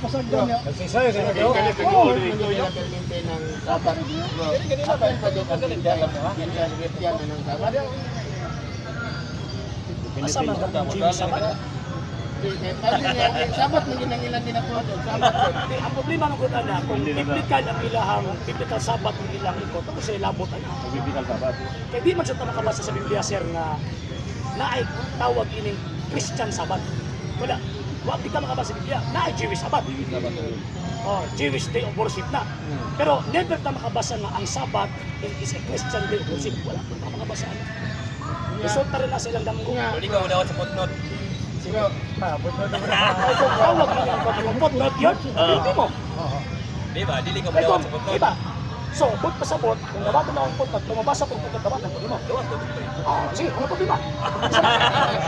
Pasagdan niya. Nagsisayo sa inyo. Oo. Perminte ng Sabat, bro. Apel pa dyan ang Christian ng Sabat. Asa man ka ang Jewish Sabbath? Sabat man yun ang ilang ginakuha doon. Sabat yun. Di, ang problema ng kutan na kung biblical ang ilahang biblical Sabbath ang ilang ikot, tapos sila labot ana. Biblical Sabbath. Kaya di man siya makabasa sa Biblia, sir, nga naay tawag ining Christian Sabbath. Wala. Wa di ka makabasa sa Biblia. Naay Jewish Sabbath. Oh, Jewish day of worship na. Pero never ta makabasa nga ang Sabbath is a Christian day of worship. Wala pa makabasa ana. Resulta rin na silang damgo. Hindi ka mudawat sa footnote. Bro, Ay, kung tawag niya ang footnote yun, hindi mo. Di ba? Dili ka Kaya mudawat kung, sa footnote. iba. So, but pasabot, kung nabata na akong footnote, lumabasa kong footnote, nabata ko mo. Dawat ko. Ah, sige, ano problema?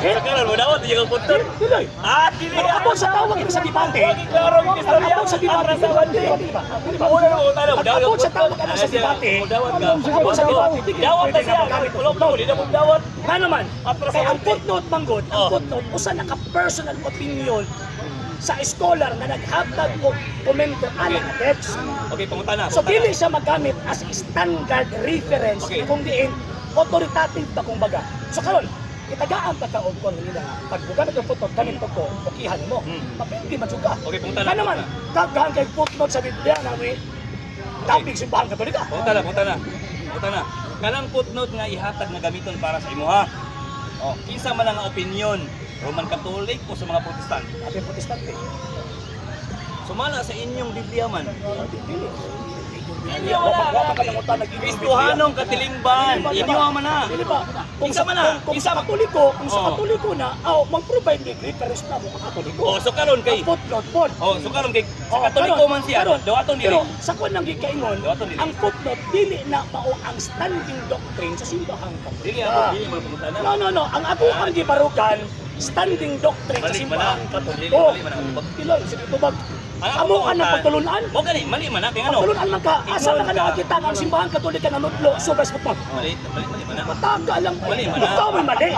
Sa karon mudawat di ka footnote. Dili. Ah, dili. Pero abot sa tawag ito sa debate. Klaro ang istorya. Abot sa debate. Dili ba? Dili ba? Dili ba? Una na utana, Pag mudawat. abot sa tawag ano sa debate, Mudawat ka. abot sa debate, di Dawat na pwede siya. na magamit Wala ko, di na mudawat. Nga naman, Atras kaya sa ang footnote manggod, ang Oh. footnote, usa na ka personal opinion sa scholar na naghatag og komento ana nga text. Okay, pangutana. So dili siya magamit as standard reference kung diin authoritative ba kung baga. So karon itagaan ta ka og kon nila nga pag bugamit og footnote gamit ko ko okihan mo. Mapindi man jud ka. Okay, pangutana. Nga naman, daghan kay footnote sa Biblia na may topic simbahan Katolika. Pangutana, pangutana. Pangutana. Kanang footnote nga ihatag nga gamiton para sa imuha. Oh, kinsa man ang opinion, Roman Catholic o sa mga Protestant? Abi Protestante. Sumala sa inyong Biblia man. Dili. Inyo wala. Wa pa ka nangutan nag Kristohanong katilingban. Inyo man na. Dili ba? Kung Kinsa sa man na? kung Kinsa sa man? Katoliko, kung sa Oh. Katoliko na, aw mag-provide mig reference na mo ka Katoliko. Oh, so karon kay Ang footnote pod. Oh, so karon kay sa Oh, Katoliko man siya. Dawaton dili. Pero sa kuan nang gikaingon, Dawaton dili. ang footnote dili na mao ang standing doctrine sa simbahang Dili Katolika. ako dili man pangutana. No, no, no. Ang ako ang gibarukan, standing doctrine sa Mali man simbahang na. Katoliko. Dili, mali man ang tubag. Piloy, sige tubag. Ang Amo ako ang pangutana- pagtulunan. Mo gani, mali man na kay ano? Pagtulunan man ka, asa Ingon na ka ka. nakakita nga ang simbahang Katolika nga nudlo sobra sa footnote. Mali, mali, mali man na. Mataga lang. Mali man na. Ikaw may mali.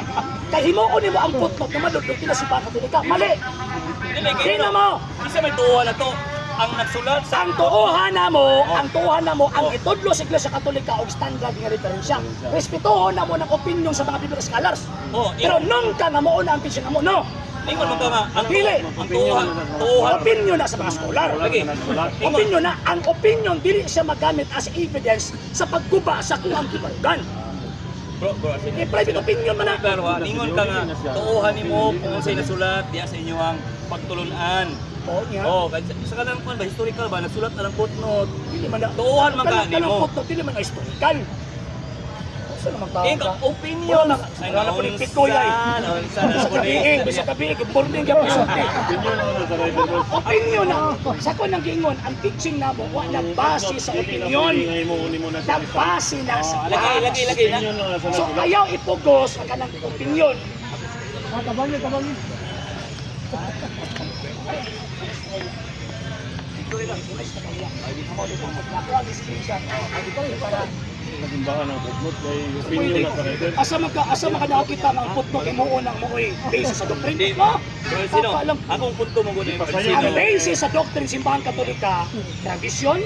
Kay himuon nimo ang footnote na maludlog kina simbahan Katolika. Mali. Dili kay Di na mo. Isa may tuwa na to. Ang nagsulat sa Ang tuohan na mo, ang tuohan na mo, ang itudlo sa Iglesia Katolika og standard nga referensya. Respetuhon na mo ng opinion sa mga biblical scholars. Oh, Pero nung ka nga mo na ang teaching mo, no. Ingon man ka nga ang Dili. ang tuwa, tuwa. Opinion na sa mga scholar. Lagi. Opinion na, ang opinion dili siya magamit as evidence sa pagguba sa kuang kibarugan. Bro, bro, sige. Eh, private opinion man na. Klaro ha, ningon ka nga tuohan nimo kung unsay nasulat diya sa inyoang pagtulunan. Oo niya. Oh, kay sa kanang kuan ba historical ba nagsulat na ng footnote. Dili man na. Tuohan man ka Kanang- kanang nimo. footnote, dili man na historical. Unsa naman tao Eh, ka? opinion. Wala na, wala na po ni Pikoy ay. Unsa na Sa po gabi, ni. eh, bisa gabi, good morning, gabi, sulti. Opinion na sa rival verse. Opinion na. Sa ko nang giingon, ang teaching na mo, wa nagbase sa opinion. Nagbase na sa Lagi, facts. lagi, lagi na. Opinion na sa So ayaw ipugos ang kanang opinion. Ah, tabangin, tabangin. Simbahan ng footnote kay opinion na sa rival. Asa man ka nakakita ng footnote himuon ang mooy basis sa doctrine? Hindi. No. Bro, sino? Tama lang. Akong punto mo gud Pasayo. Ang basis sa doctrine simbahan Katolika, tradition,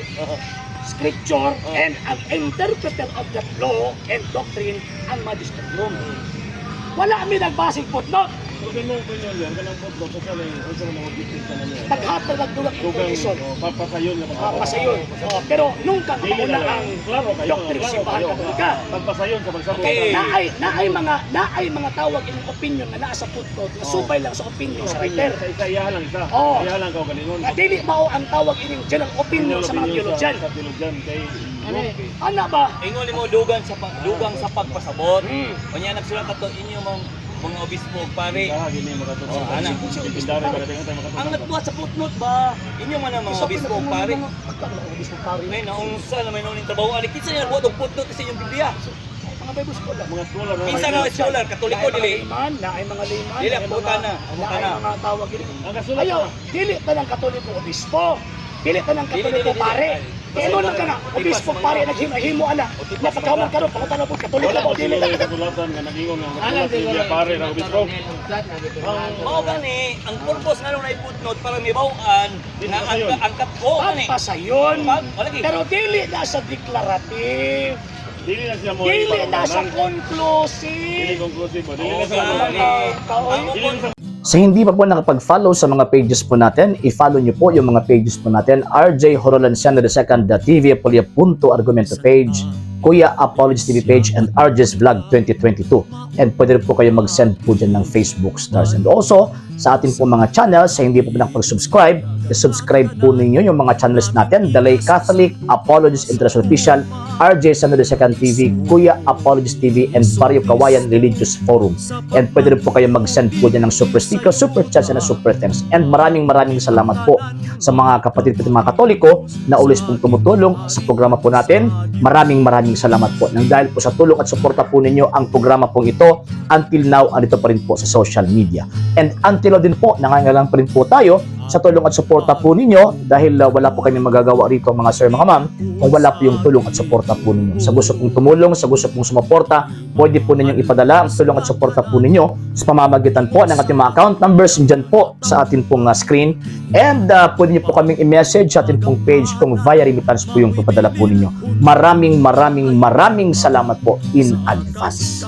scripture, and ang interpreter of that law and doctrine ang magisterium. Wala mi nagbasig footnote. Kung mo opinion yan, kanang footnote, kasi lang, unsa man ang objective sa nila. Paghatag ang dugang Dugang, information. oh, papasayon nga Ah, pasayon. Oh, pero nung ka Dili mauna na lang. ang Klaro kayo, doctrine klaro simbahan kayo. Katolika. Pagpasayon sa pagsabot. Okay. Naay mga tawag ining opinion nga naa sa footnote na subay lang sa opinion sa writer. Sa isa iyahan lang isa. Oo. Iyahan lang ka galingon. Nga dili mao ang tawag ining general opinion sa mga theologian. Sa theologian kay Ano eh? Ana ba? Ingon nimo dugang sa pag, dugang sa pagpasabot. Hmm. Unya nagsulat ato inyo mong mga obispo ug pare. Ah, gini makatutong. Oh, ana. Legendary ba katingon tayo makatutong. Ang nagbuhat sa footnote ba? Inyo man ang mga obispo ug pare. Pagka mga obispo pare. Ngayon, naunsa na may nuning trabaho. Ali, kinsa niya nagbuhat og footnote sa inyong Biblia? Mga Bible scholar. Mga scholar no. Kinsa nga scholar, Katoliko Naay mga dili. layman, naay mga layman, Dili, naay puta na, puta naay na. mga tawag ini. Ang kasulat Ayaw, dili pa ng Katoliko obispo. Dili tanang Dili, Katoliko dili, dili. pare. Ay, Kaya mo lang ka nga, obispo pare naghimo ana. Otipas Napagkaman karon pangutana po, Katoliko Wala ba o ko dili? sila sa kasulatan nga nag-ingon nga Alam nagsulat sa siguro Biblia pare ra obispo. Sulat na gipirmahan. Mao gani ang purpose nga nung footnote para mibawaan Dili nga na ang sayon. ang katko gani. Pagpasayon. Wala gi. Pero dili na sa declarative. Dili na siya mo Dili na sa Dili conclusive. conclusive. Dili Oo, na siya gani. Kaoy. Ang Dili na sa Sa hindi pa po nakapag-follow sa mga pages po natin, i-follow nyo po yung mga pages po natin. RJ Horolanciano II, The TV Apolia Punto Argumento page, Kuya Apologies TV page, and RJ's Vlog 2022. And pwede rin po kayo mag-send po dyan ng Facebook stars. And also, sa atin po mga channels, sa hindi po po nakapag-subscribe, i-subscribe po ninyo yung mga channels natin, The Lay Catholic, Apologies International Official, RJ Sano II TV, Kuya Apologies TV, and Barrio Kawayan Religious Forum. And pwede rin po kayo mag-send po dyan ng super sticker, super chats, and super thanks. And maraming maraming salamat po sa mga kapatid po mga Katoliko na ulis pong tumutulong sa programa po natin. Maraming maraming salamat po. Nang dahil po sa tulong at suporta po ninyo ang programa pong ito, until now, andito pa rin po sa social media. And until now din po, nangangailangan pa rin po tayo sa tulong at suporta po ninyo dahil wala po kami magagawa rito, mga sir, mga ma'am, kung wala po yung tulong at suporta po ninyo. Sa gusto pong tumulong, sa gusto pong sumuporta, pwede po ninyong ipadala ang tulong at suporta po ninyo sa pamamagitan po ng ating mga account numbers dyan po sa ating pong screen. And pwede niyo po kaming i-message sa ating pong page kung via remittance po yung papadala po ninyo. Maraming maraming maraming salamat po in advance.